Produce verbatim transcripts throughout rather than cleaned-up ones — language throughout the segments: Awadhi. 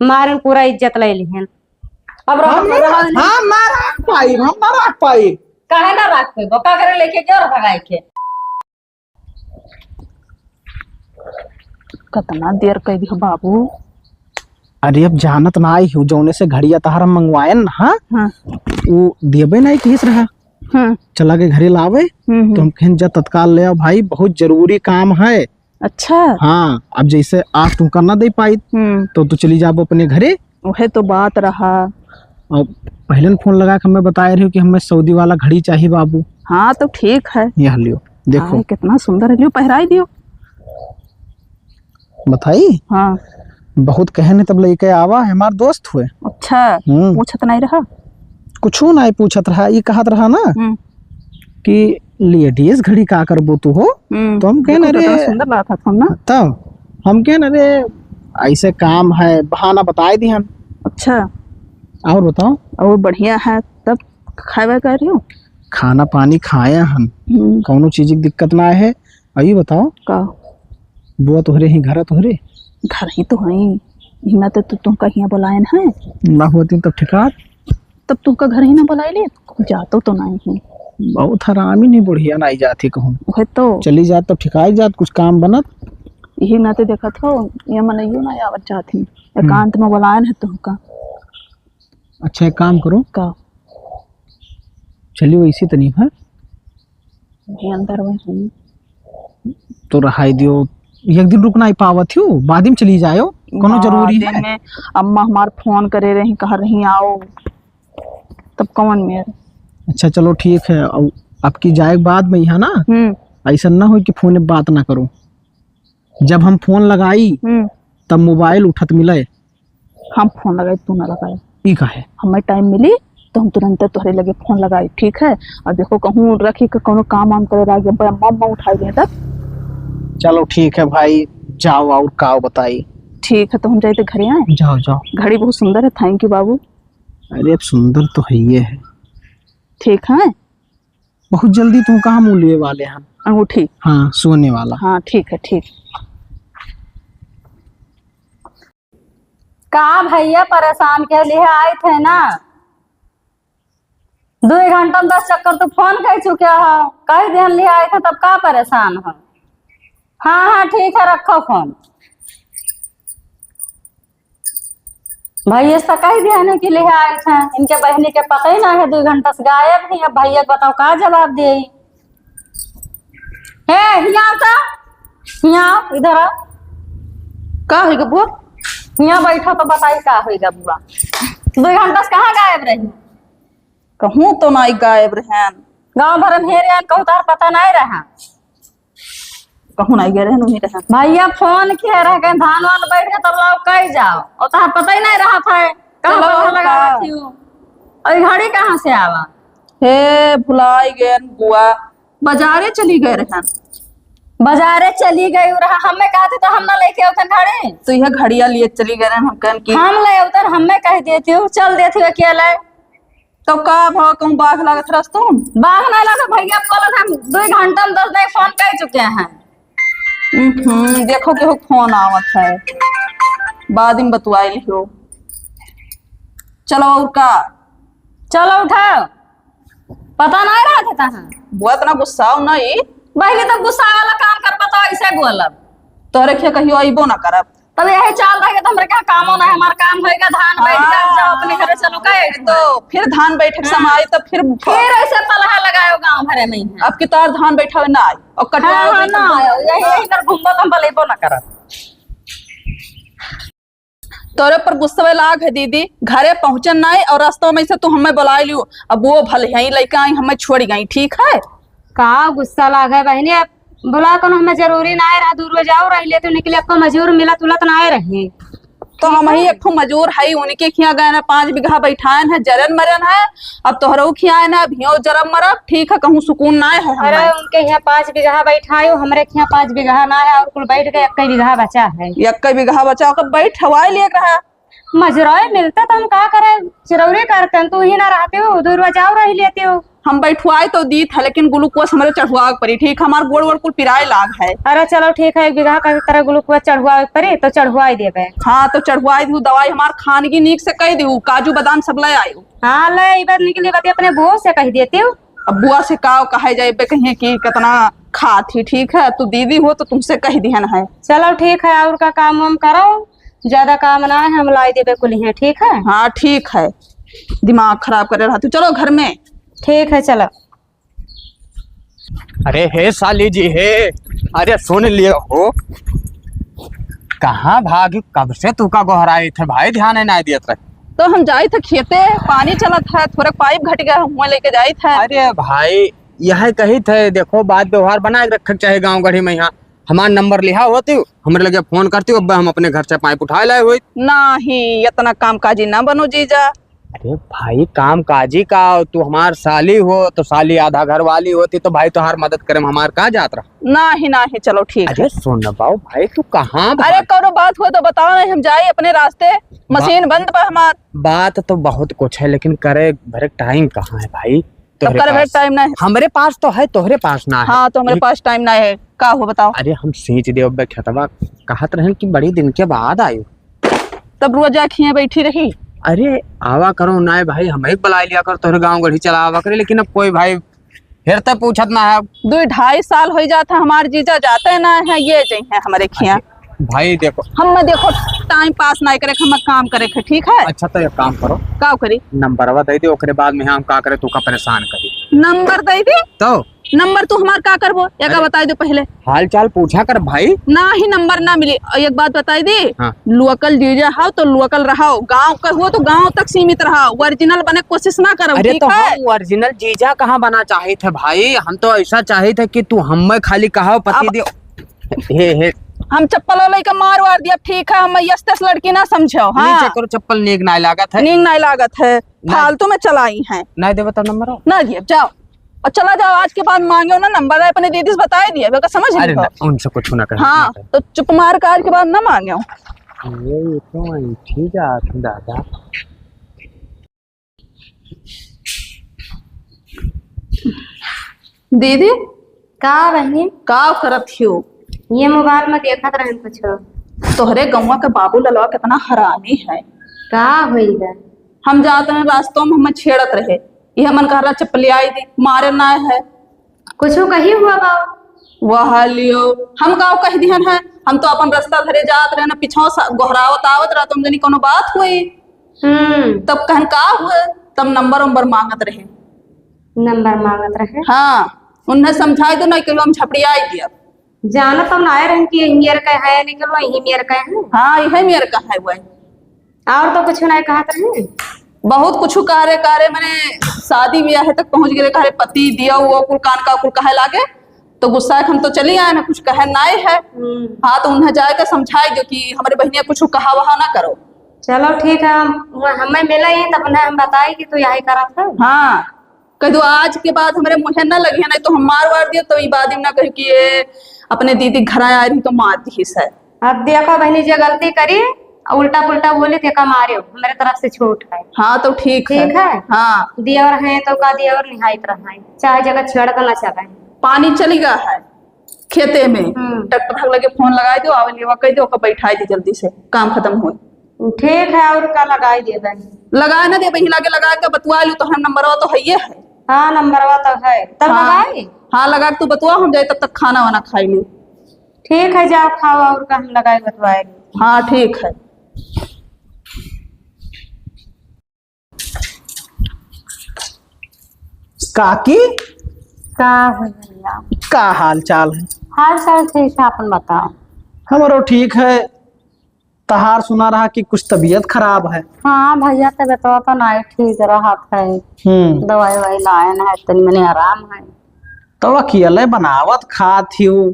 मारन पूरा इज्जत ले लिहन। अब रहो, हम ना, रहो ना। हम ना राख पाई, हम ना राख पाई। काहे ना राख पाई? बोका करे लेके क्यों भगाए के? कितना देर कह दियो बाबू। अरे अब जानत ना आई हूँ, जौने से घड़िया तहार हम मंगवाएन ना, हाँ? हाँ। वो देबे नहीं किहिस रहा। हाँ। चला के घरे लावे, हम्म, हम्म। तो हम कहेन जा तत्काल ले आओ भाई, बहुत जरूरी काम है। अच्छा। हाँ, अब जैसे आज तुमका ना दे पाई, हम्म। तो तू चली जाबो अपने घरे। उहे तो बात रहा। और पहले न फोन लगा के हमें बताए रहे हो कि हमें सऊदी वाला घड़ी चाहिए बाबू। हाँ, तो ठीक है। यह लियो, देखो। हाय, कितना सुंदर है, लियो, पहराई दियो। बताई? हाँ। बहुत कहने तब लेके आवा है, हमार दोस्त हुए। अच्छा, हम्म। पूछत नहीं रहा? कुछू नहीं पूछत रहा, ई कहत रहा ना हम्म। कि ladies घड़ी का करबो तू हो? हम्म। तो हम कहन, देखो, अरे, कितना सुंदर लागत है फोन ना। तब हम कहन, अरे, ऐसे काम है, बहाना बताए दिहन। अच्छा। और बताओ? और बढ़िया है, तब खाए वाए कर रही हो? खाना पानी खाए हन, हम्म। कौनो चीज की दिक्कत ना है। और ये बताओ, का? बुआ तोहरे ही घर है, तोहरे? घर ही तो हई, इना तो तू, तुमका हियाँ बुलायन है। ना होती तब ठिकात। तब तुमका घर ही ना बुलाए ले, जातो तो नहीं है। बहुत हरामी नहीं, बुढ़िया नहीं जाती कहूँ। वह तो। चली जात तो ठिकाई जात, कुछ काम बनत। यही नाते देखत हो, ये मनइयो ना आवत जात ही। हम्म। एकांत में बुलायन है तुमका। अच्छा, एक काम करो। का? चलियो, इसी तनी भर। भी अंदर में हूँ। तो रहाई दियो, एक दिन रुक नहीं पावत हो, बाद में चली जायो, कोनो जरूरी बाद है? में अम्मा हमार फोन करे रही, कह रही आओ, तब कौन मेर? अच्छा चलो ठीक है, अब आपकी जाए के बाद में यहाँ ना हम्म। ऐसा ना हो कि फोन में बात ना करो। जब हम फोन लगाई, हम्म। तब मोबाइल उठत मिले। हम फोन लगाई, तू ना लगाए। ई काहे? हमें टाइम मिली, तो हम तुरंत तोहरे लगे फोन लगाई, ठीक है? और देखो, कहूँ रखी के कोनो काम वाम करे लागे, अम्मा, अम्मा उठाई दे तब। चलो, ठीक है भाई, जाओ, और का बताई? ठीक है, तो हम जाए तो घरे आए। जाओ, जाओ। घड़ी बहुत सुंदर है, thank you बाबू। अरे, अब सुंदर तो है ये है। ठीक है। बहुत जल्दी तू कहाँ मुँह लेवे वाले हैं? अंगूठी। हाँ, सोने वाला। हाँ, ठीक है, ठीक। का भैया, परेशान के लिए आए थे ना? दो घंटा में दस चक्कर तू फोन कर चुके हो, कह देन लिए आए थे, तब का परेशान हो? हाँ, हाँ, ठीक है, रखो फोन। भैया से कह दिया ना कि ले आए थे, इनके बहनी के पता ही ना है, दो घंटा से गायब है। अब भैया के बताओ का जवाब दे। हे, हियाँ आओ तो, हियाँ आओ, इधर आओ। का होइगा बुआ? हियाँ बैठो तो बताई का होइगा बुआ। दो घंटा से कहाँ गायब रही? कहूँ तो नाई गायब रहन। गाँव भर में हेरे आन, कहूँ तार पता नाई रहा। कहूँ नाई गए रहन, उहीं रहन। भैया फोन किहे रह गए, धान वान बैठ गए, तब लाओ कई जाओ। और तार पता ही नाई रहा था, कहाँ चलो, पता लगा का? रखी हूँ। और ये घड़ी कहाँ से आवा? हे, भुलाई गए बुआ, बाजारे चली गए रहन। बाजारे चली गई रहा, हमें कहते तो हम ना लेके आओ घड़ी। तो यह घड़िया लिए चली गए रहन, हम कहन की हम ले उतर, हमें कह देती हूँ, चल देती हूँ अकेले। तो का भवा, कहूँ बाघ लागत रहस तू? बाघ नहीं लागत भैया, बोलत हम दो घंटा में दस नहीं फोन कर चुके हैं। हम्म, देखो केहू फोन आवत है, बाद में बतुआई लिहो। चलो और का? चलो उठाओ, पता नहीं रहा था कहाँ। बुआ इतना गुस्साओ नहीं। पहले तो गुस्सा वाला काम कर, बताओ ऐसे बोलब। तोरे खिया कहियो अइबो ना करब। तब यही चाल रहे तो हमरे क्या कामो ना है, हमार काम होएगा, धान बैठ गया, हाँ। जाओ अपने घरे चलो, कहे तो फिर धान बैठक हाँ। समय आई तो फिर फिर ऐसे पलहा लगायो गाँव भरे में ही है। अब की तार धान बैठावे ना आई और कटवाओ हाँ, हाँ, बैठक ना आयो, यही, यही कर घूमबो तो हम बलेबो ना करब। तोरे पर गुस्सा लाग है दीदी, घरे पहुँचन नाई और रास्ता में से तू हमें बुलाए लियो। अब वो भले यहीं लइके आई, हमें छोड़ गई, ठीक है? का गुस्सा लाग है बहनी, अब बोला कोनो हमें जरूरी ना रहा, दूर में जाओ रही ले तो निकले, आपको मजूर मिलत उलत ना रहे। तो हम ही एक ठो मजूर है, उनके खिया गए ना, पाँच बीघा बैठाए ना, जरन मरन है, अब तोहरो खियाए ना, अभियो जरब मरब, ठीक है, कहूँ सुकून ना है हमें। अरे उनके यहाँ पाँच बीघा बैठायो, हमरे खिया पाँच बीघा ना है, और कुल बैठ के एक बीघा बचा है। एक बीघा बचा, ओकर बैठवाए लिए रहा। मजराए मिलता तो हम का करे, चिरौरी करते हैं, तू ही ना रहते हो, दूर बचाओ रही लेते हो। हम बैठवाए तो दीत है, लेकिन ग्लूकोस हमरे चढ़वावे के परी, ठीक? हमार गोड़ वोड़ कुल पिराए लाग है। अरे चलो ठीक है, एक बीघा का तरह ग्लूकोस चढ़वावे के परी, तो चढ़वाए देबे। हाँ, तो चढ़वाए दू, दवाई हमार खानगी नीक से कह दू, काजू बादाम सब ले आयु। हाँ, ले, ई बात निकली बात अपने बुआ से कह देती हूँ। अब बुआ से का कहे जाए, बे कहिए कि कितना खात ही, ठीक है? तू दीदी हो तो तुमसे कह दिहन है। चलो ठीक है, और का काम वाम करो, ज्यादा काम ना है, हम लाई देबे कुलिहे, ठीक है? हाँ, ठीक है, दिमाग खराब करे रहती। चलो घर में। ठीक है, चलो। अरे हे साली जी हे, अरे सुन लियो हो, कहाँ भागी, कब से तू का गोहराई थे भाई, ध्यान ही ना दियत रहे। तो हम जाई थे खेते, पानी चलत है, थोड़ा पाइप घट गया, हुआ लेके जाई थे। अरे भाई, यह कही थे, देखो बात व्यवहार बना के रखे के चाहे गाँव गढ़ी में। यहाँ हमार नंबर लिहा होती, हमरे लगे फोन करती, अब हम अपने घर से पाइप उठाए लाए होई। नाही, इतना काम काजी ना बनो जीजा। अरे भाई, काम काजी का, तू हमार साली हो तो साली आधा घर वाली होती तो भाई तोहार मदद करे में हमार का जात रहा। नाही, नाही, चलो ठीक है। अरे सुन ना बाऊ भाई, तू कहाँ अरे भाग- कौनो बात हो तो बताओ, नहीं हम जाई अपने रास्ते, बा- मशीन बंद बा हमार। बात तो बहुत कुछ है, लेकिन करे भरे टाइम कहाँ है भाई? तब तोहरे करे भरे पास। टाइम ना है। हमरे पास तो है, तोहरे पास ना है। हाँ, तो हमरे एक पास टाइम ना है। का हो बताओ? अरे हम सींच देव बे खेतवा, कहत रहन कि बड़ी दिन के बाद आयो। तब रोज जाके हियां बैठी रही। अरे आवा करो ना भाई, हम एक बुला लिया कर, तोहरे गाँव गढ़ी चला आवा करे, लेकिन अब कोई भाई फिर तो पूछत ना है। दो ढाई साल हो जात है, हमार जीजा जाते ना है, ये जई है हमारे खिया। अरे भाई देखो। हम देखो टाइम पास ना करे, हम काम करे के, ठीक है? अच्छा तो एक काम करो। का करी? नंबरवा दे दे, ओकरे बाद में हम का करे, तू का परेशान करी। नंबर दे दे? तो नंबर तू हमार का करबो, एका अरे, बताई दे पहले। हाल चाल पूछा कर भाई। ना ही नंबर ना मिली। और एक बात बताई दे, हाँ। लोकल जीजा हो तो लोकल रहो, गांव का हो तो गांव तक सीमित रहो, ओरिजिनल बने कोशिश ना करो, अरे ठीक तो है? हम ओरिजिनल जीजा कहाँ बना चाहित है भाई, हम तो ऐसा चाहित है कि तू हमें खाली कहो पति अब दे। हे, हे। हम चप्पल वाले का मार वार दिया, ठीक है? हम यस तस लड़की ना समझो, हाँ। नीचे करो, चप्पल नीक नाय लागत है। नीक नाय लागत है, नहीं। फालतू में चलाई हैं। नहीं देबो तब नंबर हो? ना दिए, जाओ। और चला जाओ, आज के बाद मांगे ना नंबर, अपने दीदी से बताए दिए, बेका समझ अरे नहीं हो। ना, उनसे कुछ ना कहे, हाँ, ना कहे। तो चुप मार के आज के बाद ना मांगे। ये तो ऐठी जात दादा। दीदी, का बहिनी? का करत हियो? ये मोबाइल में देखत रहन कुछ। तोहरे गौवा के बाबू ललवा कितना हरामी है। का होई बा? हम जात रहन रास्तों में हमें छेड़त रहे, यह मन कहला चपलियाई दी, मारे ना है। कुछ कही हुआ बा? वह लियो, हम का कह दिहन है, हम तो अपन रास्ता धरे जात रहन, पीछे से गोहरावत आवत रहा, तुम जनी कोनो बात हुई। हम्म। तब कहन का हुए, तब नंबर उम्बर मांगत रहे। नंबर मांगत रहे? हाँ, उन्हें समझाई दो, नहीं कहियो हम झपड़ियाई दिया। जानत हम ना रहन कि यही मेर का है, नहीं कहियो यही मेर का है। हाँ, यही मेर का है वही। और तो कुछ नहीं कहत रहे? बहुत कुछ कह रहे, कह रहे, मैंने शादी ब्याह तक पहुंच गए, कह रहे पति दिया वो कुल कान का कुल कहे लागे, तो गुस्सा है, हम तो चली आए ना, कुछ कहे नाई है। हम्म। हाँ, तो उन्हें जाए के समझाई दो कि हमारे बहनिया कुछ कहा वहा ना करो। चलो ठीक है, हम, हमें मिला ही तब उन्हें हम बताई कि तू यही करत है। हाँ, कह दो आज के बाद हमारे मुँहे ना लगे, नहीं तो हम मार वार दिए, तो ई बाद में ना कहे कि ये अपने दीदी के घर आए रही तो मार दी है। अब देखो बहनी, जे गलती करी और उल्टा पुल्टा बोली, तेका मारे, हमारे तरफ से छूट है। हाँ, तो ठीक है। ठीक है? हाँ। दियोर है तो का दियोर निहाइत रहा है, चाहे जगह छेड़ के ना चले। पानी चली गया है खेते में, हम्म। ट्रैक्टर लगे फोन लगाई दो, आवे लेवा कह दो, ओकर बैठाई दे जल्दी से, काम खत्म हो। ठीक है, और का लगाई देबे? लगाए ना देबे, हिला के लगा के बतुआ लू, तो हम नंबरवा तो हइये है। हाँ, नंबरवा तो है, तब हाँ। लगाई? हाँ, लगा के तू बतुआ, हम जाए तब तक खाना वाना खाई ली। ठीक है, जाओ खाओ, और का हम लगाए बतवाए। हाँ, ठीक है। काकी, का हो भैया? का हाल चाल है? हाल चाल ठीक है, अपन बताओ। हमरो ठीक है। तहार सुना रहा कि कुछ तबीयत खराब है। हाँ भैया, तबीयत तो नहीं ठीक रहत है। हम्म। दवाई ववाई लायन है, तनी मनी आराम है। तो अकेले बनावत खात ही हो।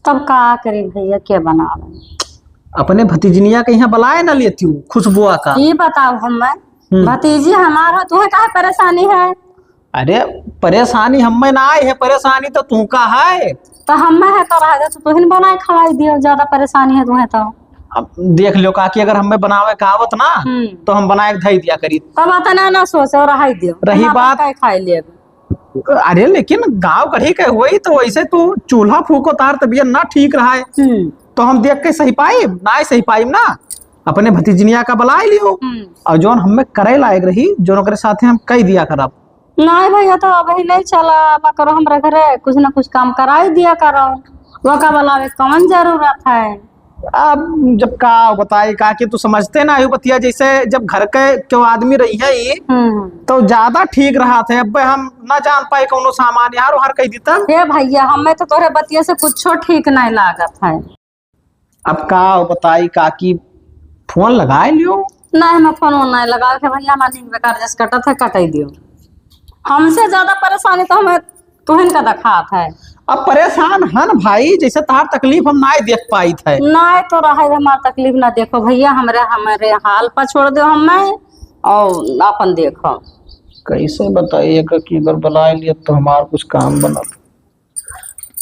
तब का करी भैया, के बनावे? अपने भतीजनिया के यहाँ बुलाए ना लेती हूँ, खुशबुआ का। ई बताओ हमें, हम्म। भतीजी हमार हो, तुम्हें काहे परेशानी है? अरे, परेशानी हमें ना आई है, परेशानी तो तू का है। तो हमें है तो रह दे, तो तुहिन बनाए खवाई दियो, ज्यादा परेशानी है तुम्हें तो। अब देख लियो काकी, अगर हमें बनावे का आवत ना, हम्म। तो हम बनाए के धई दिया करी। तब अतना ना सोचो, रहाई दियो। रही हम बात, अपन खाए लेब। अरे, लेकिन गाँव गढ़ी के होई तो वैसे तू चूल्हा फूको, तार तबियत ना ठीक रहा है। हम्म। तो हम देख के सही पाइब? ना सही पाइब ना। अपने भतीजनिया का बुलाए लियो। हम्म। और जौन हमें करे लायक रही, जौन ओकरे साथे हम कह दिया करब। नहीं भैया, तो अबही नहीं चला आवा करो हमरे घरे, कुछ ना कुछ काम कराई दिया करो। वो का बुलावे, कौन जरूरत है? अब जब का बताई, का कि तू समझते ना हो बतिया, जैसे जब घर के क्यों आदमी रही है ये, हम्म। तो ज्यादा ठीक रहा थे। अब हम ना जान पाए कौनो सामान यार, वहार कह देता। हे भैया, हमें तो तोहरे बतिया से कुछो ठीक नहीं लागत है। अब का बताई काकी, फोन लगाए लियो। नहीं, हम फोन वोन नहीं लगावे के भैया, हमार नींद बेकार जस कटत है, कटाई दियो। हमसे ज्यादा परेशानी तो हमें तुहिन का दिखात है। अब परेशान हन भाई, जैसे तार तकलीफ हम ना देख पाइत है। नहीं तो रहे, हमार तकलीफ ना देखो भैया, हमरे, हमरे हाल पर छोड़ दो हमें और अपन देखो। कैसे बताइए काकी, अगर बुलाए लियो तो हमार कुछ काम बनत।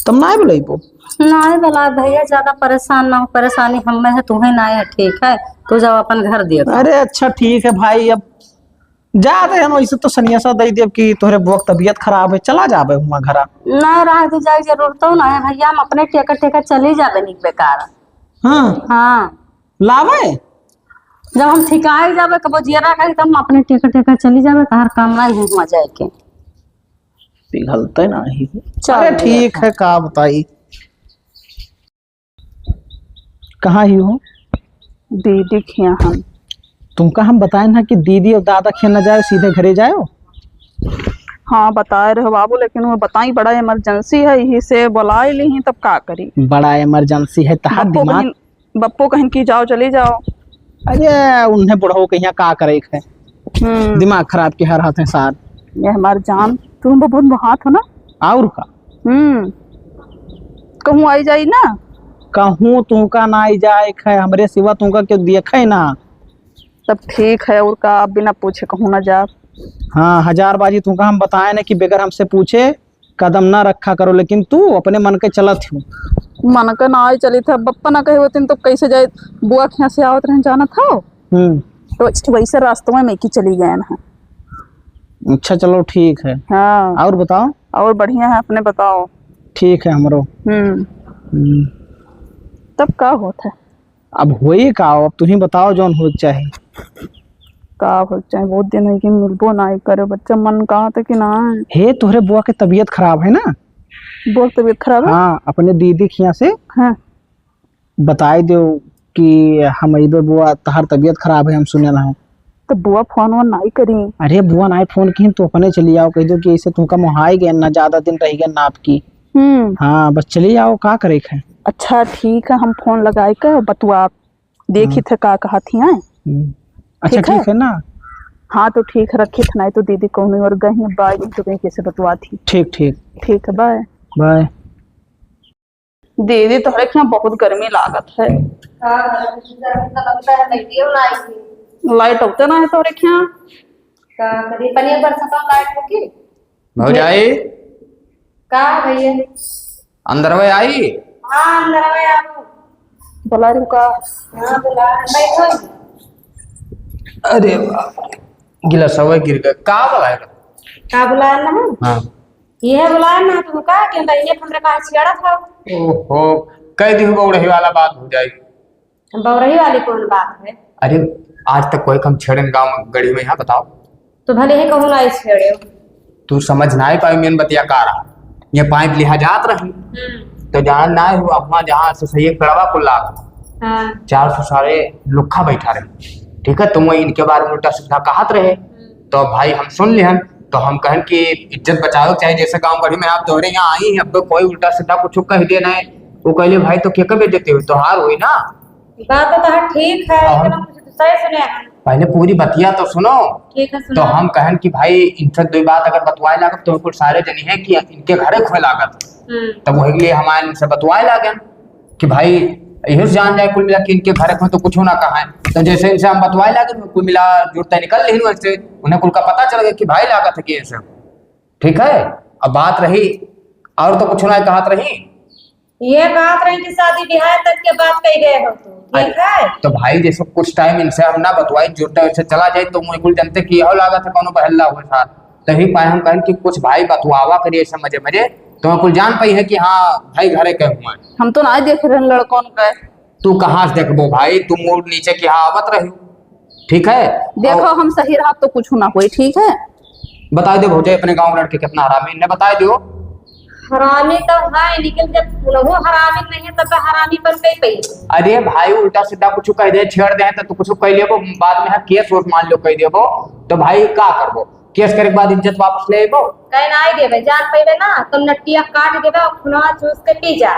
तब नाय बुलाइबो? नाय बुलाए भैया, ज्यादा परेशान ना हो, परेशानी हमें है, तुम्हें नाय है, ठीक है? तू जाओ अपन घर दियो। अरे अच्छा ठीक है भाई, अब जा रहे हैं, वैसे तो सनिया सा दे देब कि तोहरे बुआ के तबीयत खराब है, चला जाबे हुआ घरा। ना रहे तो जाए जरूरत तो ना है भैया, हम अपने टेका टेका चली जाबे निक बेकार। हाँ। हाँ। लावे? जब हम ठिकाए जाबे, कबो जियरा कही, तब हम अपने टेका टेका चली जाबे, तहार काम ना है हुआ जाए के। पिघलते नाही। चल अरे भैया, ठीक है, का बताई। कहाँ ही हो? दीदी खिया हम। तुमका हम बताए ना कि दीदी और दादा खिया न जाए, सीधे घरे जाओ। हाँ, बताए रहे बाबू, लेकिन वो बताई बड़ा इमरजेंसी है, यही से बुलाए ली, तब का करी? बड़ा इमरजेंसी है, तहार बप्पो दिमाग कहीं बप्पो कहिन कि जाओ, चली जाओ। अरे, उन्हें बुढ़ऊ के यहाँ का करे के है? हम्म। दिमाग खराब के हर हाथ है सार। ये हमार जान, तुम बहुत हाथ हो ना। और का? हम्म। कहूँ आई जाई ना? कहूँ तुमका ना आई जाए के है, हमरे सिवा तुमका क्यों देखे ना? तब ठीक है, और का, आप बिना पूछे कहूँ ना जा। हाँ, हजार बाजी तुमका हम बताए ना कि बगैर हमसे पूछे कदम ना रखा करो, लेकिन तू अपने मन के चलत हो। मन के ना आई चली था, बप्पा ना कहे होते तो कैसे जाए, बुआ के यहाँ से आवत रहे जानत हो। हम्म। तो वैसे रास्तों में की चली गए ना। अच्छा चलो ठीक है। हाँ। और बताओ? और बढ़िया है, अपने बताओ? ठीक है हमरो। हम्म। हम्म। तब का होत है? अब होई का, अब तू ही बताओ जौन होए के चाही। का होए के चाही, बहुत दिन है कि मिलबो ना करे, बच्चा मन कहत है कि ना। हे, तोहरे बुआ के तबीयत खराब है ना? बुआ के तबीयत खराब है? हाँ, अपने दीदी खिया से हाँ। बताई दो कि हम अइबे बुआ, तहार तबीयत खराब है, हम सुने ना है। तो बुआ फोन वोन नाई करी। अरे बुआ नाई फोन की, तू अपने चली आओ, कह दो कि ऐसे तुमका मोहाई गए ना, ज्यादा दिन रह गए ना आपकी। हम्म। हाँ, बस चली आओ, का करे के है? अच्छा ठीक है, हम फोन लगाई के बतुआ देखी हाँ। थे का कहत ही हैं। हम्म। अच्छा ठीक है? ठीक है ना? हाँ तो ठीक है, रखी थे, नहीं तो दीदी कौन और गई हैं, बाय, तो कहीं कैसे बतुआ थी। ठीक ठीक। ठीक है, बाय। बाय। दीदी तोहरे खिया बहुत गर्मी लागत है। हाँ, गर्मी तो लगता है, लाइटियो ना आई है। लाइट होते ना है तोहरे खिया। का करी, पनिया बरसत हो लाइट होके? भौजाई। का भैया? अंदर में आई? हाँ, अंदर में आओ। बुला रही का? हाँ, बुला, बैठो। अरे बाप रे, गिलासवा गिर गया। का बुलाए? का बुलाए ना? हाँ। ये बुलाए ना, तुम का के अंदर ये हमरे का छेड़ा था। ओहो, कह दी बौड़ही वाला बात हो जाए। बौरही वाली कौन बात है? अरे, आज तक कोई कम छेड़न गाँव में गढ़ी में यहाँ बताओ। तो भले ही कहूँ ना छेड़े। तू समझ ना ही पाई मेन बतिया का रहा। ये पाइप लिहा जात रही। हम्म। तो जान ना हो, अपना जहाँ से सही एक पेड़वा को लाग। हाँ। चार सौ सारे लुक्खा बैठा रहे। ठीक है, तुम वही इनके बारे में उल्टा सीधा कहत रहे। हम्म। तो भाई हम सुन लिहन, तो हम कहन कि इज्जत बचाओ, चाहे जैसे गाँव गढ़ी में आप तोहरे यहाँ आई हैं, अब तो कोई उल्टा सीधा कुछ कह दे ना है। वो कहले, "भाई तो के कबे देते हुए तोहार हुई ना?" बात तो तोहार ठीक है, और हम लेकिन हम कुछ दूसरे सुने हैं। पहले पूरी बतिया तो सुनो। ठीक है, तो सुनो। हम कहन कि भाई इनसे दो बात अगर बतवाए लागब तो कुल सारे जनी है कि इनके घरे खोए लागत। हम्म। तब वही के लिए हम इनसे बतवाए लागन कि भाई यही से जान जाए कुल मिला कि इनके घरे खोए तो कुछ ना कहा है। तो जैसे इनसे हम बतवाए लागन कुल मिला जुड़ते निकल लेहिन वैसे, उन्हें कुल का पता चल गया कि भाई लागत है कि ये सब। ठीक है, अब बात रही और तो कुछ ना कहत रही। ये कहत रही कि शादी बियाह तक के बात कही गए हो तू, ठीक अरे, है? तो भाई जैसे कुछ टाइम इनसे हम ना बतवाई, जुड़ते वैसे चला जाए तो मुझे कुल जनते कि यह लागत है कौनो बहल्ला हुए साथ। तभी पाए हम कहन कि कुछ भाई बतुआवा करिए ऐसे मजे मजे, तो कुल जान पाई है कि हाँ भाई घरे के हुआ। हम तो ना देख रहे लड़कन के। तू कहाँ से देखबो भाई, तू मूड नीचे किया आवत रही, ठीक है? देखो, और हम सही रहा तो कुछ ना होई, ठीक है? बताई दे भौजाई, अपने गाँव लड़के कितना हरामी, इन्हें बताई दियो। हरामी तो है, लेकिन जब उनहु हरामी नहीं है, तब तो हरामी पर कई पई। अरे भाई, उल्टा सीधा कुछ कह दे, छेड़ दे, तो तू कुछ कह लेबो, बाद में है केस वेस मान लो कह देबो, तो भाई का करबो? केस करे के बाद इज्जत वापस ले अइबो? कहे ना आई देबे, जान पइबे ना, तुम नटिया काट देबे और खुनवा चूस के पी जा।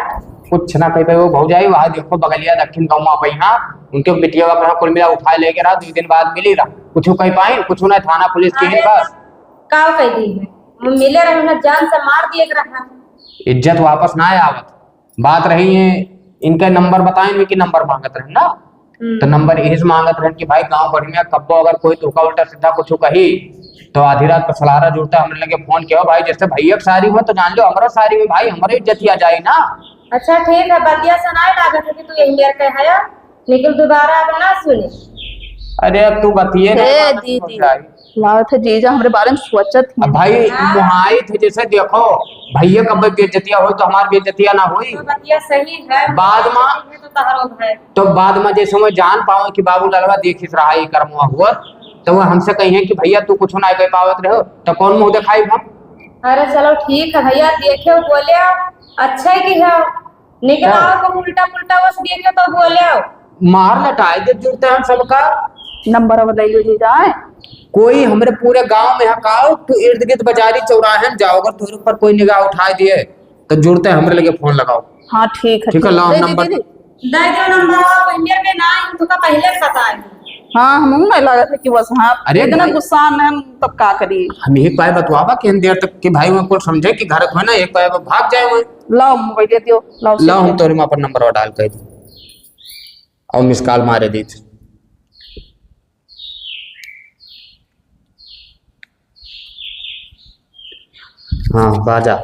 कुछ ना कह पाए वो भौजाई, वहाँ देखो बगलिया दक्षिण गाँव में पई हाँ, उनके बिटिया का कुल मिला उठाए लेके रहा, दो दिन बाद मिली रहा, कुछ कह पाइन, कुछ ना, थाना पुलिस की अरे बस। का कह दी है, हम मिले रहे ना, जान से मार दिए के रहा। इज्जत वापस ना आवत। बात रही है, इनका नंबर बताइन, इनकी नंबर मांगत रहे ना। हम्म। तो नंबर यही से मांगत रहन कि भाई गाँव बढ़िया, कब्बो अगर कोई तुका उल्टा सीधा कुछ कही तो आधी रात का सलारा जुड़ता हमरे लगे फोन किया भाई, जैसे भैया के सारी हुआ तो जान लो हमरो सारी हुई भाई, हमरो इज्जतिया जाई ना। अच्छा ठीक है, बतिया सुनाए लागत है कि तू यही मेर के है, लेकिन दोबारा अब ना सुने। अरे अब तू बतिए ना, ए, बात दीदी। समझ आई। लागत है जीजा हमरे बारे में सोचत ही अब भाई। हाँ। मुहाई थे जैसे देखो, भैया कब बेइज्जतिया होई तो हमार बेइज्जतिया ना होई। तो बतिया सही है। बाद में सही है तो तहरो है। तो बाद में जैसे वो जान पावे कि बाबू ललवा देखिस रहा ई करमवा हुआ, तो वो हमसे कही है कि भैया तू कुछ ना कह पावत रहो, तो कौन मुंह दिखाई हम? अरे चलो ठीक है भैया, देखे बोले अच्छा ही कि है। लेकिन हाँ। आओ, कहूँ उल्टा पुल्टा बस देखे तो बोले आओ। मार लटाए दे जुड़ते हैं सबका। नंबर अब ले लीजिए जाए। कोई हमरे पूरे गांव में हकाओ, तू इर्द गिर्द बाजारी चौराहे में जाओ, अगर तोरे ऊपर कोई निगाह उठाए दिए, तो जुड़ते हैं हमरे लगे फोन लगाओ। हाँ, ठीक है, ठीक है, ठीक। लाओ दे दी, नंबर। दे दी। दे दो नंबर, आप इंडिया में ना, हम तुका पहले से बताए। हाँ, हमहू नहीं लागत है कि बस, हाँ, अरे इतना भाई। गुस्सा में हम तब का करी। हम यही पाए बतवावा कि हम देर तक कि भाई वो कुल समझे कि घर में ना एक पाए भाग जाए वो। लाओ मोबाइल दे दियो, लाओ लाओ, हम तोरे में अपन नंबर डाल कर दी और मिस कॉल मारे दी थी। हाँ, बाजा।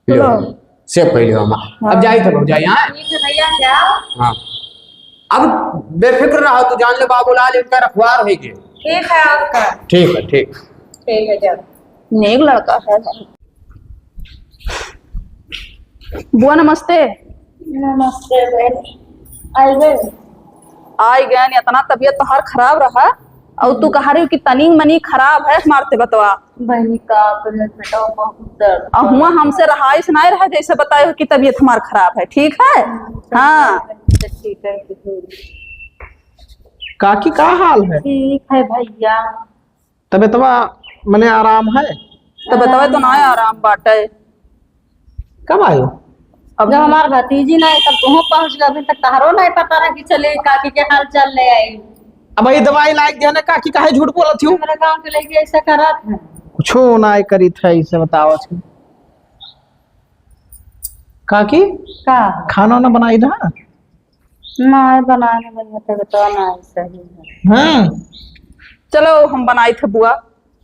लो, लो। सेव कइले हमार। हाँ। अब जाई थे भौजाई, हाँ? ठीक है भैया, जाओ। हाँ। अब बेफिक्र रहो, तू जान ले बाबूलाल इनका रखवार होई के। ठीक है, आपका। ठीक है, ठीक। ठीक है, जाओ। नेक लड़का है। बुआ नमस्ते। नमस्ते बहन। आई गए? आई गए, इतना तबियत तोहार खराब रहा। और तू कहा रही हो कि तनी मनी खराब है हमार तबियतवा। बहनी का कहे बेटा, बहुत दर्द। और हुआ हमसे रहाइश नहीं रहा, जैसे बताए हो कि तबीयत हमार खराब है, ठीक है? हम्म, हाँ। ठीक है, ठीक है। काकी, का हाल है? ठीक है भैया। तबियतवा मने आराम है? तो बतावे तो ना आराम बाटे। कब आयो? अब जब हमार भतीजी ना है, तब तुहूँ पहुँच गए, अभी तक तहरो नहीं पता रहा कि चले काकी के हाल चाल ले आई। अब ये दवाई लायक देने काकी, काहे झूठ बोलत हो? हमारे गाँव के लड़के ऐसा करत है। कुछो ना करी था, इसे बताओ छी। काकी, का? खाना वाना बनाई था? नहीं, बनाने में तो, तो नहीं सही है। हाँ। चलो, हम बनाई थे बुआ।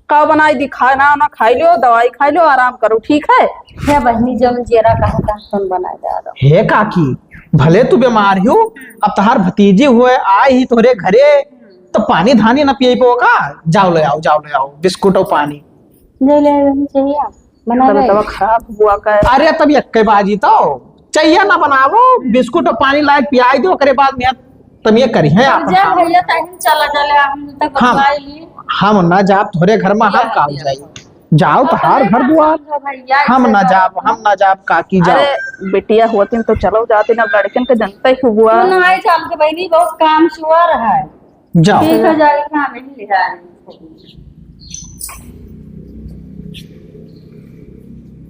का बनाई दी? खाना वाना खाई लो, दवाई खाई लो, आराम करो, ठीक है? हे बहनी, जब जेरा कहा था, तुम बनाए जा रहो। हे काकी, भले तू बीमार हो, अब तहार भतीजी हुए, आई ही तोहरे घरे, तो पानी धानी ना पिए पो का? जाओ ले आओ, जाओ ले आओ, बिस्कुट और पानी। ले ले, बहनी, चाहिए। बना तब ले। तब खराब हुआ का है। अरे, तब यक्के बाजी तो चाहिए ना बनावो, बिस्कुट और पानी लाए पियाई दो, ओकरे बाद में तब ये करी है तब आप जा काम। भैया, तहीं चला चले, हम तक हम, बतवाई ली। हम ना जाब तोहरे घर में, हम या, काम या। जाई। जाओ, और तहार तने घर ना दुआर। समझो भैया, हम ऐसे ना करो जाब, तो। हम ना जाब, काकी जाओ। अरे, बिटिया होती तो चलो जाती ना, लड़कन के जनते ही हुआ। तू ना आई चाल के बहनी, बहुत काम सुअर है। जाओ। ठीक है, जाइए, हाँ, नहीं ले आए।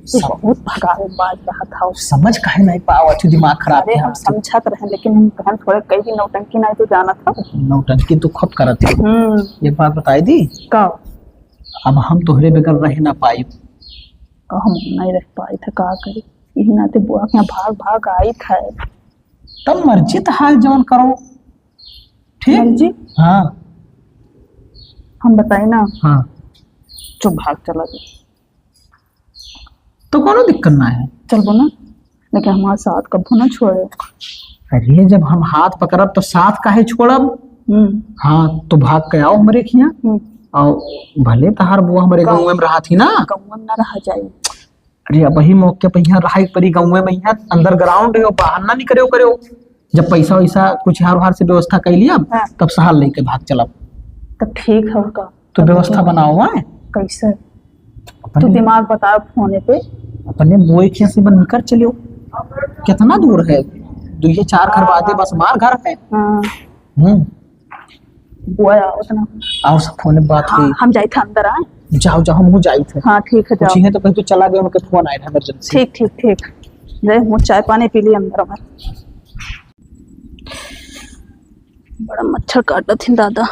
सब बहुत भगावे बाज रहा था। समझ काहे नहीं पावा, तू दिमाग खराब अरे, है हम आपके। समझत रहे, लेकिन हम कहन थोड़े कई दिन नौटंकी नहीं तो जाना था। नौटंकी तो खूब करत है। हम्म। एक बात बताई दी। का? अब हम तोहरे बगैर रह ना पाई। हम नहीं रह पाई थे, का करी? यही नाते बुआ के यहाँ भाग भाग आई था। तब मर्जी तो हाल जवन करो। ठीक? मर्जी? हाँ। हम बताई ना। हाँ। चुप भाग चला जाए। तो कोनो दिक्कत ना है। चलबो ना, लेकिन हमार साथ कबो ना छोड़े। अरे, जब हम हाथ पकड़ब तो साथ काहे छोड़ब? हम्म। हाँ, तो भाग के आओ हमरे खिया। हम्म। और भले तहार बुआ हमरे गाँव में रहा थी ना। गाँव में ना रहा जाए। अरे, अब वही मौके पे यहाँ रहा एक परी गाँव में, यहाँ underground है, बाहर ना निकरे करेउ। जब पैसा वैसा कुछ हार हार से व्यवस्था कर लिया, हाँ। तब शहर लेके भाग चलब। तब ठीक है, और का? तो तब व्यवस्था ठीक है। बनाओ, हाँ? कैसे? अपने तू दिमाग बता फोने पे। अपने बोए खेत से बन निकल चलियो। कितना दूर है? दो ये चार घर बादे बस हमार घर है। हाँ। हम्म। बुआ आओ उतना। आओ सब फोन पे बात हाँ, हुई। हम जाइत है अंदर आए। जाओ, जाओ, हम जाइत है। हाँ, ठीक है, कुछ जाओ। ही है तो कहीं तो चला गया, उनके फोन आए थे emergency। ठीक, ठीक, ठीक। जाए, हम चाय पानी पी लिए अंदर में। बड़ा मच्छर काटत ही दादा।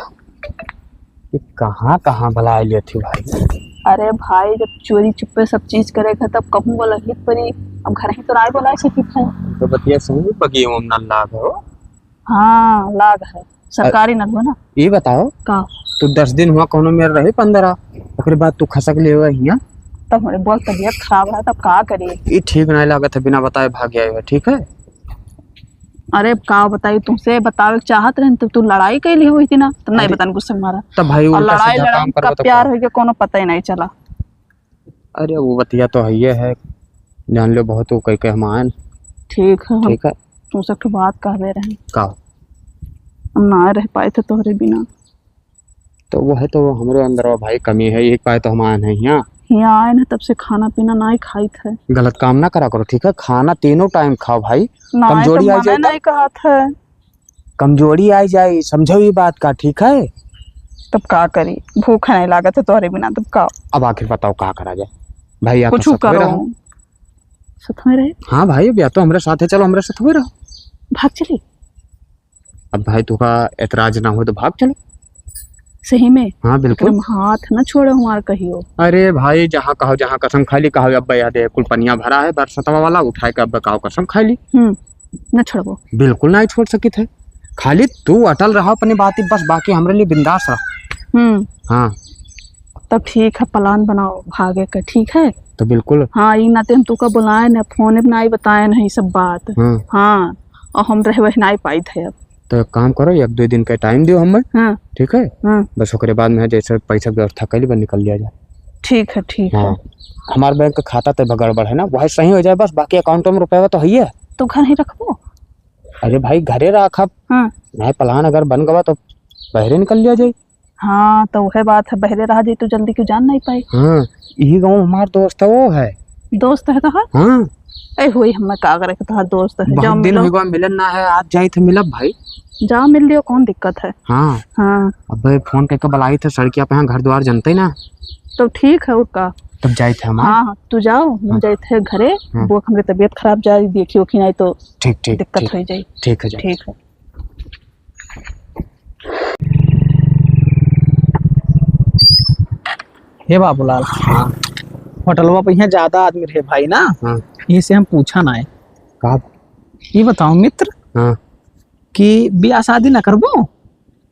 ये कहाँ, कहाँ भला आइल थी भाई? अरे भाई, जब चोरी चुप्पे सब चीज करे के, तब कहूँ बोला ही परी। अब घर ही तो राय बोला सकी थे। तो बतिया सही, बगियों में नल लाग हो। हाँ, लाग है, सरकारी नल हो ना। ये बताओ, का? तू दस दिन हुआ कौनो मेर रहे, पन्द्रह, ओकरे बाद तू खसक ले हुआ हियाँ। तब हमरे बोल तबीयत खराब है, तब का करी? ये ठीक नहीं लागत है, बिना बताए भाग आए हो, ठीक है? अरे, अब का बताई तुमसे, बतावे के चाहत रहे, तो तू लड़ाई कैली हुई थी ना, तो नहीं अरे, बतान गुस्सा में मारा। तब भाई, और उल्टा लड़ाई, सीधा लड़ाई काम करबो कब तो प्यार का? हो गया, कोनो पता ही नहीं चला। अरे, वो बतिया तो है, ये है, जान लो, बहुत वो कह के हम आए न। ठीक है, हम ठीक है। तुमसे एक ठो बात कहबे रहे। का? हम ना रह पाए थे तोहरे बिना। तो वो है तो हमरे अंदर वो भाई कमी है, एक पाए तो हम आए नहीं यहाँ। यहाँ आए ना, तब से खाना पीना ना ही खाई थे। गलत काम ना करा करो, ठीक है? खाना तीनों टाइम खाओ भाई। ना, कमजोरी तो आ मना जाए तो? नहीं कहत है। कमजोरी आ जाए, समझो ये बात का, ठीक है? तब का करी, भूख नहीं लागत है तोहरे बिना, तब का? अब आखिर बताओ का करा जाए भाई, या तो कुछ सतवे करो। रहो। सतवे रहे? हाँ भाई, अब या तो हमरे साथ है, चलो हमरे साथ हुए रहो। भाग चली। अब भाई तुका एतराज ना हो तो भाग चलो। सही में? हाँ, बिल्कुल। तुम हाथ ना छोड़ो हमार कहियो। अरे भाई, जहाँ कहो, जहाँ कसम खा ली, कहो अब याद है, कुल पनिया भरा है बरसतवा वाला, उठाए के अब कहो कसम खा ली। हम्म, ना छोड़बो। बिल्कुल ना छोड़ सकित है, खाली तू अटल रहो अपनी बात, बस बाकी हमरे लिए बिंदास रहो। हम्म। हाँ। तब ठीक है, plan बनाओ भागे का, ठीक है? तो बिल्कुल। हाँ, ई नाते हम तुका बुलाए न, फोन पे ना आई बताए नहीं सब बात। हाँ। हाँ, और हम रहे वही ना आई पाई थे अब। तो एक काम करो, एक दो दिन का time दियो हमें। हाँ। ठीक है? हाँ। बस ओकरे बाद में जैसे पैसा व्यवस्था कर ली, बस निकल लिया जाए। ठीक है, ठीक है। हाँ। हमार बैंक का खाता तो गड़बड़ है ना, वह सही हो जाए बस, बाकी account में रुपया तो है ही है। तो घर ही रखबो? अरे भाई, घरे रखब। हाँ। नहीं, plan अगर बन गवा तो बहरे निकल लिया जाए। हाँ, तो वह बात है, बहरे रहा जाए तो जल्दी क्यों जान नहीं पाए। हाँ, यही गाँव हमार दोस्त है, वो है। दोस्त है तोहार? हाँ। ए, हुई, हमें का करे के तोहार दोस्त है। बहुत जाओ दिन मिलो। हो गवा मिलन ना है, आज जाई थे मिलब भाई। जाओ मिल लियो, कौन दिक्कत है? हाँ। हाँ। अब फोन करके बुलाई थे सड़किया पे, यहाँ घर द्वार जनते ही ना। तो ठीक है, और का? तब जाई थे हमार। हाँ, हाँ, तू जाओ, हम हाँ। जाई थे घरे। हाँ। वो हमरे तबीयत खराब जाए, देखियो कि नहीं तो ठीक, ठीक, दिक्कत ठीक। हो जाए। ठीक है, जाओ। ठीक है। हे बाबूलाल, हाँ। होटलवा पे यहाँ ज्यादा आदमी रहे भाई ना, हाँ। यही से हम पूछा ना है। का? ये बताओ मित्र, हाँ। कि ब्याह शादी ना करबो?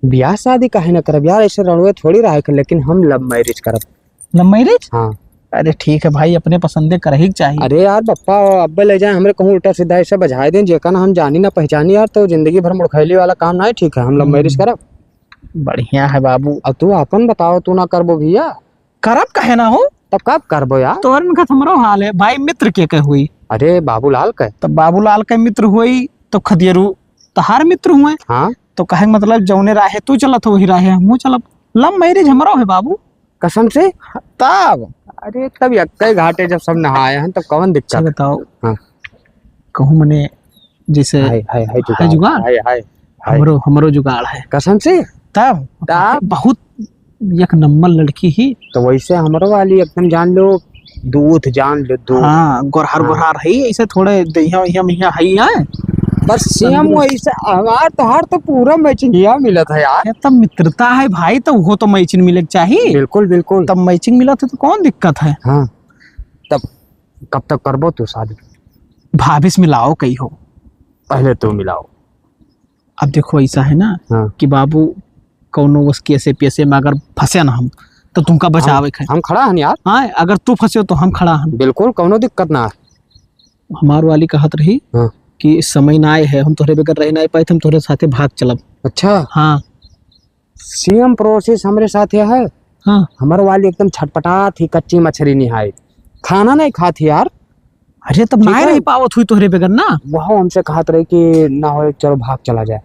ब्याह शादी काहे ना करब यार, ऐसे रणवे थोड़ी रहे के, लेकिन हम love marriage करब। Love marriage? हाँ। अरे ठीक है भाई, अपने पसंदे करही के चाहिए। अरे यार बप्पा, अब्बे ले जाए हमरे कहूँ उल्टा सीधा ऐसे बजाए दें, जेका ना हम जानी ना पहचानी यार, तो जिंदगी भर मुड़खैली वाला काम ना है, ठीक है, हम love marriage हम्म। करब। बढ़िया है बाबू। अब तू अपन बताओ, तू ना करबो भैया? करब काहे ना हो? तब कब करबो यार? तोहर में हमरो हाल है भाई, मित्र के कह हुई। अरे बाबूलाल के। तब बाबूलाल के मित्र हुई, तो खदियरू तहार मित्र हुए। हाँ। तो कहे मतलब जौने राहे तू चलत हो, वही राहे हमहू चलब। Love marriage हमरो है बाबू। कसम से? तब। अरे तब यक्के घाटे जब सब नहाए हैं, तब कौन दिक्कत? अच्छा बताओ। हाँ। कहूँ मने जैसे हाय, हाय, हाय है जुगाड़, जुगाड़। हाय, हाय, हाय। हमरो, हमरो जुगाड़ है। कसम से? तब? तब? बहुत एक नंबर लड़की ही। तो वैसे हमरो वाली एकदम जान लो, दूध जान लो, दूध। हाँ, गोरहार, हाँ। गोरहार है, ऐसे थोड़े दहिया, वहिया, महिया है, है। बस same समझ लो। वैसे, हमार तोहार तो पूरा matching हिया मिलत है यार। ये तो मित्रता है भाई, तो वो तो matching मिले के चाहिए। बिल्कुल, बिल्कुल। तब matching मिलत है तो कौन दिक्कत है? हाँ, तब कब तक करबो तू शादी? भाभी से मिलाओ कही हो। पहले तू मिलाओ। अब देखो, ऐसा है ना हाँ। कि बाबू, कौनो उसके ऐसे पैसे में अगर फंसे ना हम, तो तुमका हम, बचावे के है। हम खड़ा हन यार। हाँ, अगर तू फंसे हो तो हम खड़ा हन। बिल्कुल, कौनो दिक्कत ना है। हमार वाली कहत रही हाँ। कि समय ना आए है, हम तोहरे बगैर रह ना पाए, हम तोहरे साथे भाग चलब। अच्छा। हाँ। Same process हमरे साथ है। हाँ। हमर वाली एकदम छटपटात ही, कच्ची मछरी निहाई, खाना नहीं खात ही यार। अरे, तब ठीक नाय है। रही पावत हुई तोहरे बगैर ना। वह हमसे कहत रही कि ना हो, चलो भाग चला जाए।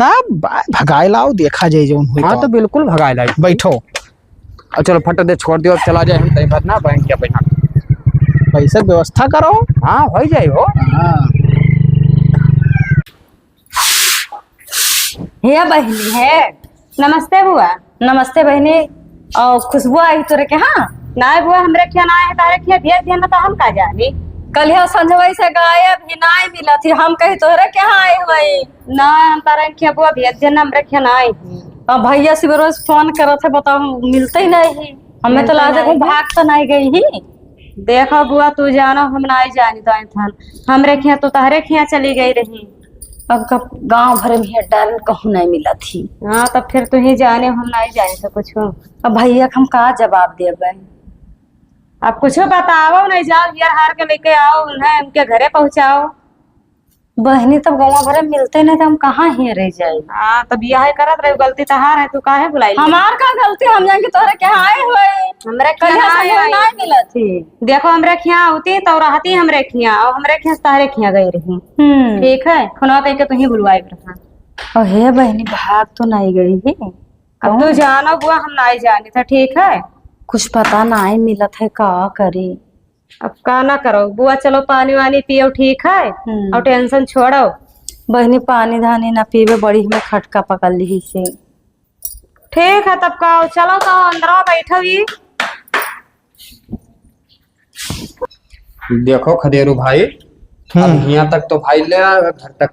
तब बा-, भगाए लाओ, देखा जाए जौन हुई हाँ, तो। तो बिल्कुल भगाए लाओ। बैठो। अब चलो, फट दे, छोड़ दियो, अब चला जाए हम, तई भर ना बैंक के पैसा। पैसा व्यवस्था करो। हाँ, हो जाए हो। हाँ। हे बहिनी, हे। नमस्ते बुआ। नमस्ते बहिनी। और खुशबू आई तोरे के? हाँ। नाय बुआ, हमरे के नाय है, तारे के भेज दिया ना, तो हम का जानी। कलिया संझवई से गायब ही, नाय मिलत ही, हम कही तोरे के यहाँ आई हुई। ना, हम तारे के बुआ भेज दिया ना, हमरे के नाय है। अब भैया से रोज फोन करत है, बताओ, मिलते ही नहीं है। हमें तो मिलते लाजे नहीं को है। भाग तो नहीं गई ही। देखो बुआ, तू जानो, हम नाय जानी तो थन, हमरे के यहाँ तो तहरे के यहाँ चली गई रही। अब कब गाँव भर में हेड डालन कहूँ नहीं मिलत ही। हाँ, तब फिर तू ही जाने, हम नहीं जाने तो कुछ। अब भैया के हम का जवाब देबे? अब कुछ बताओ नहीं, जाओ यार, हार के लेके आओ उन्हें, उनके घरे पहुँचाओ। बहिनी, तब गाँव भर में मिलते नहीं तो हम कहाँ ही रह जाए? हाँ, तब यह करत रहे, गलती तहार है, तू काहे बुलाई? हमार का गलती, हम जान के तोहरे के आए हुए। हमरे के कलिया यहाँ संगे आए। नहीं मिलत ही। देखो, हमरे के यहाँ होती तो रहती हमरे के यहाँ, और हमरे के यहाँ से तहरे के यहाँ गई रही। हम्म। ठीक है, फोनवा कइके तुहीं बुलवाए रहा। ओ हे बहिनी, भाग तो नहीं गई ही। अब तू कौन? जानो बुआ, हम नहीं जानी था, ठीक है? कुछ पता नहीं मिलत है, का करी? अब का ना करो बुआ, चलो पानी वानी पियो, ठीक है? हम्म। और टेंशन छोड़ो। बहिनी, पानी धानी ना पीबे, बड़ी हमें खटका पकड़ ली से। ठीक है, तब का, चलो तो अंदर बैठो ही। देखो खदेरू भाई, अब हम्म। हियां तक तो भाई ले आया घर तक,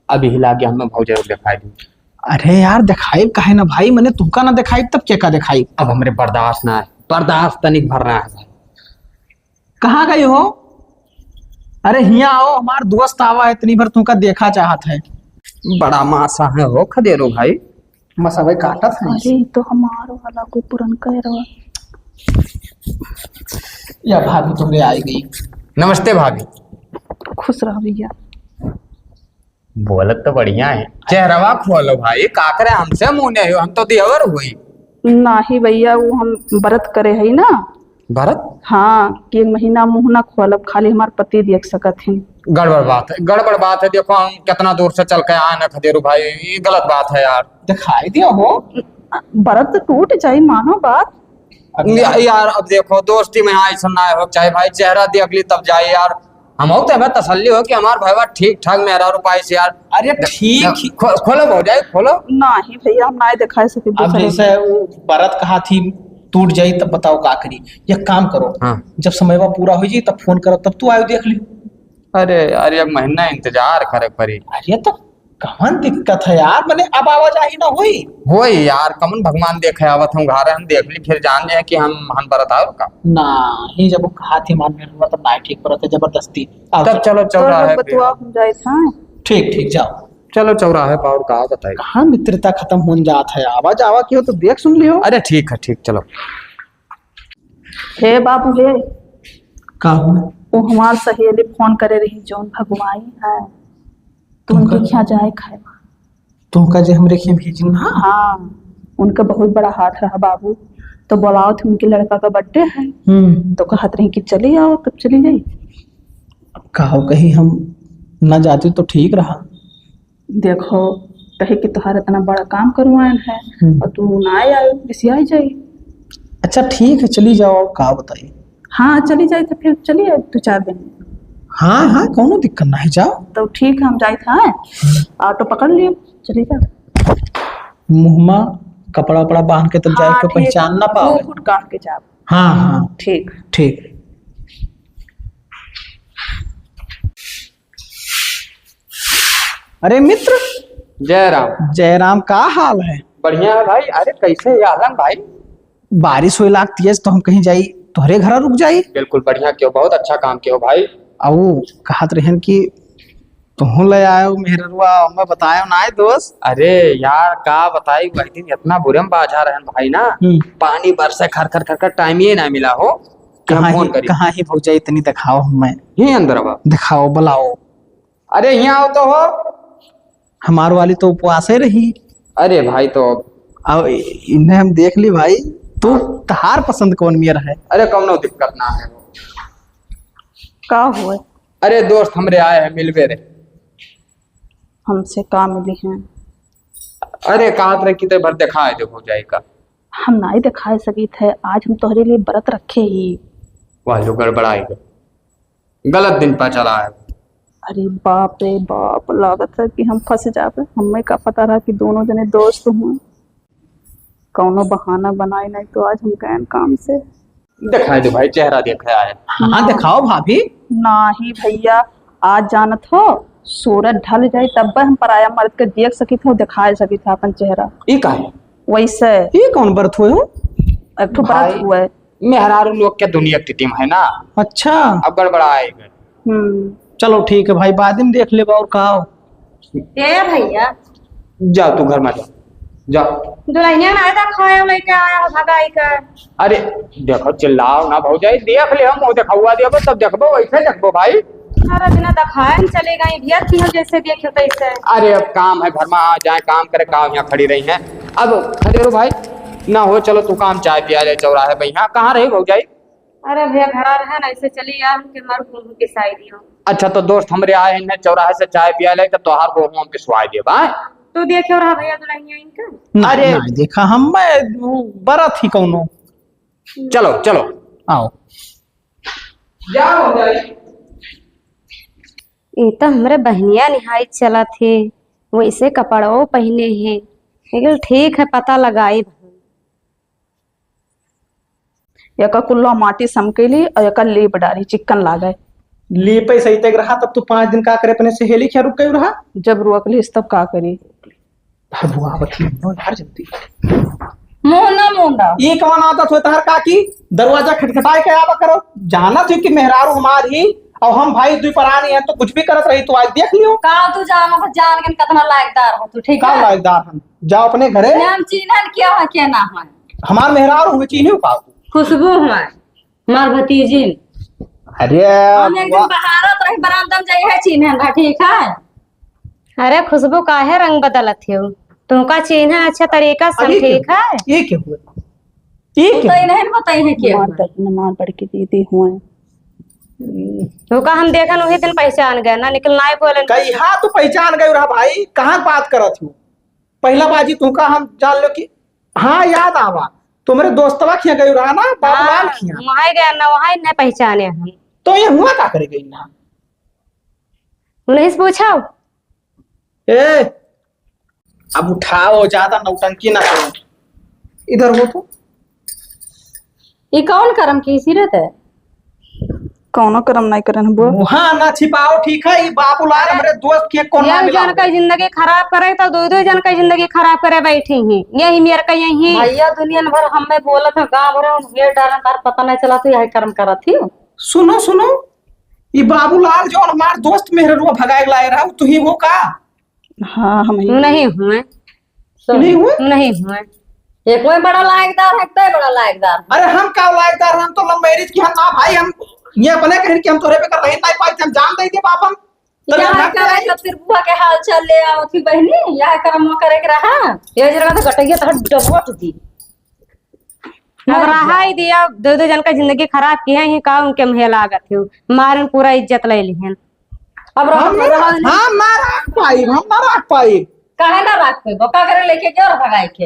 अब यही लागे हमें भौजाई देखाई दी। अरे यार, देखाई काहे ना भाई, मैंने तुमका ना देखाई तब के का देखाई? अब हमरे बर्दाश्त ना है, बर्दाश्त तनिक भर ना है भाई। कहाँ गई हो? अरे हियां आओ, हमार दोस्त आवा है, इतनी भर तुमका देखा चाहत है। बड़ा मासा है हो खदेरू भाई। मसवई काटत है। अरे, ई तो हमार वाला को पुरनका एरवा। या भाभी तुमरे आई गई। नमस्ते भाभी। खुश रहो भैया। बोलत तो बढ़िया है। चेहरवा खोलो भाई, का करे हमसे मुँह नहीं हो, हम तो देवर हुई। नाही भैया, वो हम व्रत करे हई ना। व्रत? हाँ, कि एक महीना मुँह ना खोलब, खाली हमार पति देख सकत हैं। गड़बड़ बात है, गड़बड़ बात है। देखो, हम कितना दूर से चल के आए ना खदेरू भाई, ये गलत बात है यार। दिखाई दिया हो। व्रत टूट जाई, मानो बात। अब या-, यार, अब देखो, दोस्ती में ऐसा ना हो, चाहे भाई चेहरा देख ली तब जाए यार। हम हो तो हमें तसल्ली हो कि हमार भाईवा ठीक ठाक मेहरारू पाइस यार। अरे ठीक दे-, ही। खो-, खोलो भौजाई, खोलो। नाही भैया, हम नाही दिखाई सके अब दूसरे जैसे को। वो बरत कहा थी टूट जाई, तब बताओ का करी। एक काम करो, हाँ। जब समयवा पूरा हो जाई तब फोन करो, तब तू आयो देख ली। अरे यार, एक महीना इंतजार करे पड़ी। अरे तो कवन दिक्कत है यार, मने अब आवाजाही ना होई? होई यार, कमन भगवान देखे आवत हम घर, हम देख ली, फिर जान जाए कि हम हन बरत आवे का। नाही, जब वो कहा थी मान में हुआ, तब नाही ठीक परत है जबरदस्ती। आओ, तब चलो। चलो चौराहे पे। बतुआ हम जाए था। ठीक, ठीक, जाओ। चलो चौराहे पे, और का बताई? कहाँ मित्रता खत्म होन जात है, आवा जावा की हो तो देख सुन लियो। अरे ठीक है, ठीक, चलो। हे बाबू हे। का हुआ? वो हमार सहेली फोन करे रही, जौन भगवाई है, तो उनके तुमका, क्या जाए खाए? तुमका जे हमरे खें भेजिन ना? हाँ, उनका बहुत बड़ा हाथ रहा बाबू, तो बोलाओ थे, उनके लड़का का बर्थडे है, हम्म। तो कहत रही कि चली आओ, तब चली गई। अब का हो, कहीं हम ना जाती तो ठीक रहा। देखो, कहे कि तोहार इतना बड़ा काम करवाएन है, हम्म। और तू ना आयो, रिसियाई जाई। अच्छा, ठीक है, चली जाओ, का बताई। हाँ, चली जाई तो फिर चलिए दो चार दिन। हाँ, हाँ, कौनो दिक्कत ना है, जाओ। तो ठीक है, हम जाई था, हम्म। ऑटो पकड़ लियो, चली जाओ। मुँह मा कपड़ा उपड़ा बांध के तब जाए, हाँ, कोई ठीक। पहचान ना पावे। मुँह फुट काट के जाओ। हाँ, हाँ। ठीक। ठीक। अरे मित्र। जय राम। जय राम, का हाल है? बढ़िया है भाई। अरे कैसे आलम भाई? बारिश होए लाग तेज तो हम कहीं जाई, तोहरे घर रुक जाई। बिल्कुल बढ़िया कियो, बहुत अच्छा काम कियो भाई। अउ कहत रहन कि तुहूँ ले आयो मेहररुआ, हमें बतायो ना है दोस्त। अरे यार का बताई, वही दिन इतना बुरे में बाझा रहन भाई ना, हम्म। पानी बरसे खर खर खर खर, टाइम ये ना मिला हो कि हम कहाँ फोन ही, करी। कहाँ ही भौजाई इतनी दिखाओ हमें। ही अंदर बा। दिखाओ, बुलाओ। अरे, हियाँ आओ तो हो। हमार वाली तो उपवासे रही। अरे भाई, तो अब इन्हें हम देख ली भाई। तू, तहार पसंद कौन मेर है? अरे, कौनो दिक्कत ना है। का हुआ? अरे, दोस्त हमरे आए हैं मिलवे रे। हमसे का मिली हैं? अरे, कहत रहे कि ते भर दिखाए दे भौजाई का। हम नाई दिखाए सकित है, आज हम तोहरे लिए व्रत रखे ही। वाह, जो गड़बड़ाई गए, गलत दिन पा चला है। अरे बाप रे बाप, लागत है कि हम फंस जाबे। हमें का पता रहा कि दोनों जने दोस्त हुए। कौनो बहाना बनाई, नहीं तो आज हम गए काम से। दिखाई दे भाई, चेहरा देखे आए। हाँ, ना। दिखाओ भाभी। नाही भैया, आज जानत हो, सूरज ढल जाए तब हम पराया मर्द के देख सकित हो, दिखाए सकित हो अपन चेहरा। ई का है? वैसे। ई कौन व्रत हुए हो? एक ठो व्रत भाई, हुआ है। मेहरारू लोग के दुनिया की टीम है ना। अच्छा। अब गड़बड़ाए गए। हम्म। चलो ठीक है भाई, बाद में देख लेबा और का हो। ए भैया। जा तू घर में जा, जा। दुल्हनिया ना आया था, खाए लेके आया हो भगाई का। अरे देखो, चिल्लाओ ना भौजाई, देख ले हम, वो देखौआ देबो तब देखबो, वैसे देखबो भाई। अरे बिना दिखाए हम चले गए, भैया, तुम जैसे देखे तैसे। अरे अब काम है घर में, आ जाए काम करे, का यहाँ खड़ी रही हैं। अब खदेरो भाई ना हो, चलो तू काम चाय पिया ले चौराहे पे, यहाँ कहाँ रही भौजाई? अरे भैया, घरा रहा ना, ऐसे चली आ, हमके मार गोहूं पिसाई दियो। अच्छा, तो दोस्त हमरे आए हैं चौराहे से चाय पिया ले, तो तोहार गोहूं हम पिसवाई देब, हाँ? तू देखे रहा भैया दुल्हनिया इनका? ना, अरे! ना, देखा हम, मैं, वो बरत ही कौनो। चलो, चलो। आओ। जाओ, जाओ। ये तो हमरे बहनिया निहाई चला थे, वैसे कपड़ो पहने हैं, लेकिन ठीक है, पता लगाई। एका कुल्ला माटी समकेली और एका लीप डारी, चिक्कन लागे। लीपे सही तेग रहा, तब तू पाँच दिन का करे अपने सहेली क्या रुक गई रहा? जब रोक लीस तब का करी? हबुआ बतली नो यार जल्दी। मुंह ना मुंडा। ये कौन आदत होता है काकी? दरवाजा खटखटाए के आवा करो। जानत हो कि मेहरारू हमार ही, और हम भाई दुई परानी हैं, तो कुछ भी करत रही, तो आज देख लियो। का तू जानो हो, जान के कितना लायकदार हो तू, ठीक का है? लायकदार हम? जाओ अपने घरे। नाम चिन्हन क्या है, क्या ना है? हमार मेहरारू हुए, चिन्हे का तू? खुशबू हुआ, हमार भतीजिन। अरे हम एक दिन वाह। बहारत रही बरामदा में, जाई है चिन्हन रहा, ठीक है? अरे खुशबू, काहे रंग बदलत हो? तुमका चिन्हे अच्छा तरीका से, अरे ठीक है? ये क्या हुआ? ये तू क्या? तो इन्हें बताई है क्या? मार बड़-, मार बड़की दीदी हुए। तोका हम देखन वही दिन पहचान गए ना, लेकिन नाई बोलन। कहिया तू पहचान गई रहा भाई, कहाँ बात करत हो? पहला बाजी तोका हम जान लो कि हाँ, याद आवा, तुम्हरे दोस्तवा खिया गई रहा ना, बाबूलाल हाँ, खिया। वहाँ गया ना, वहाँ नहीं पहचाने हम। तो ये हुआ का करे गई ना? उन्हें से पूछो। ए, अब उठाओ, ज्यादा नौटंकी ना करो। इधर हो तो। ये कौन करम की सीरत है? कौनो करम नहीं करन है, बोल। मुहा ना छिपाओ, ठीक है? ये बाबूलाल अरे, हमरे दोस्त के कौन ये मामला जन हो? का जिंदगी खराब करे तो दो दो जन का जिंदगी खराब करे बैठी ही। यही मेर का यही। भैया दुनिया भर हमें बोलत है, गाँव भर में घेर डालन, तार पता नहीं चला तो यही करम करत ही। सुनो, सुनो, ये बाबूलाल जो हमार दोस्त मेहररुआ भगाए लाए रहा, तू ही हो का? हाँ, हम ही। नहीं हुए। नहीं हुए? नहीं हुए। एक वही बड़ा लायकदार है, तो बड़ा लायकदार है। अरे हम का लायकदार, हम तो love marriage की हम ना भाई, हम ये अपने कहन कि हम तोरे पे कर रहे नहीं पाई, हम जान दे दे बाप हम। तो यहाँ हम का क्या है, जब सिर्फ बुआ के हाल चाल ले आओ थी बहनी, यह करम करे के रहा, ये जरा तो गटैया तो डबोट दी। अब रहा ही दिया, दो दो जन का जिंदगी खराब किया ही का, उनके मुँहे लागत हो, मारन पूरा इज्जत ले लिहन। अब रहो, हम ना, रहो नहीं। हम ना राख पाई, हम ना राख पाई। काहे ना राख पाई? बोका करे लेके गयो और भगाए के।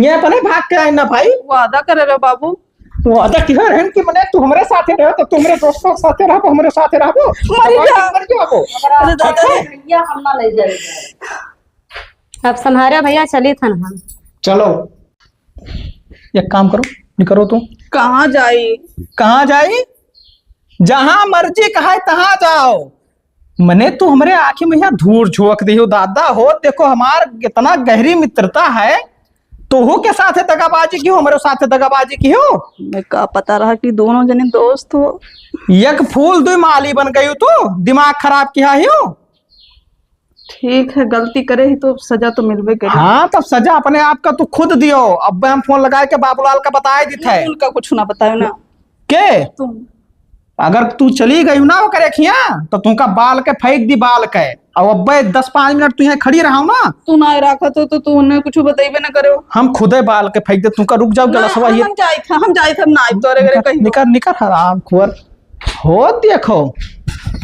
ये अपने भाग के आए ना भाई। वादा करे रे बाबू। वादा किया रहन कि मने तू हमरे साथे रहो, तो तू हमरे दोस्तों के साथे रहबो, हमरे साथे रहबो। मर जा। मर जाबो। अरे दादा रे। भैया हम ना ले जाएंगे। अब संभारा भैया, चली थन हम। चलो। एक काम करो, निकरो तू। कहाँ जाई? कहाँ जाई? जहाँ मर्जी कहा है, तहाँ जाओ। मने तू हमरे आँखी में यहाँ धूर झोंक दियो दादा हो। देखो, हमार इतना गहरी मित्रता है, तोहू के साथे दगाबाजी कियो, हमरे साथे दगाबाजी कियो। मैं का पता रहा कि दोनों जने दोस्त हो। एक फूल दुई माली बन गई तू, दिमाग खराब किया हो। ठीक है, गलती करे ही तो सजा तो मिलबे करे। हाँ, तब सजा अपने आप का तू खुद दियो। अब हम फोन लगाए के बाबूलाल का बताए देत है। उनका कुछ ना बतायो ना। के? तुम। अगर तू चली गई ना ओकरे खिया, तो तुमका बाल के फेंक दी, बाल के। अब अब्बे दस पाँच मिनट तू यहाँ खड़ी रहो ना। तू ना रखत हो तो तू उन्हें कुछ बतइबे ना करो। हम खुदे बाल के फेंक दे, तुमका रुक जाओ ना, गलसवा हम, ये। हम जाइत ह, हम जाइत ह, हम ना आइब तोरे घरे निकर, कहीं। निकर, निकर, हराम खोर। हो देखो,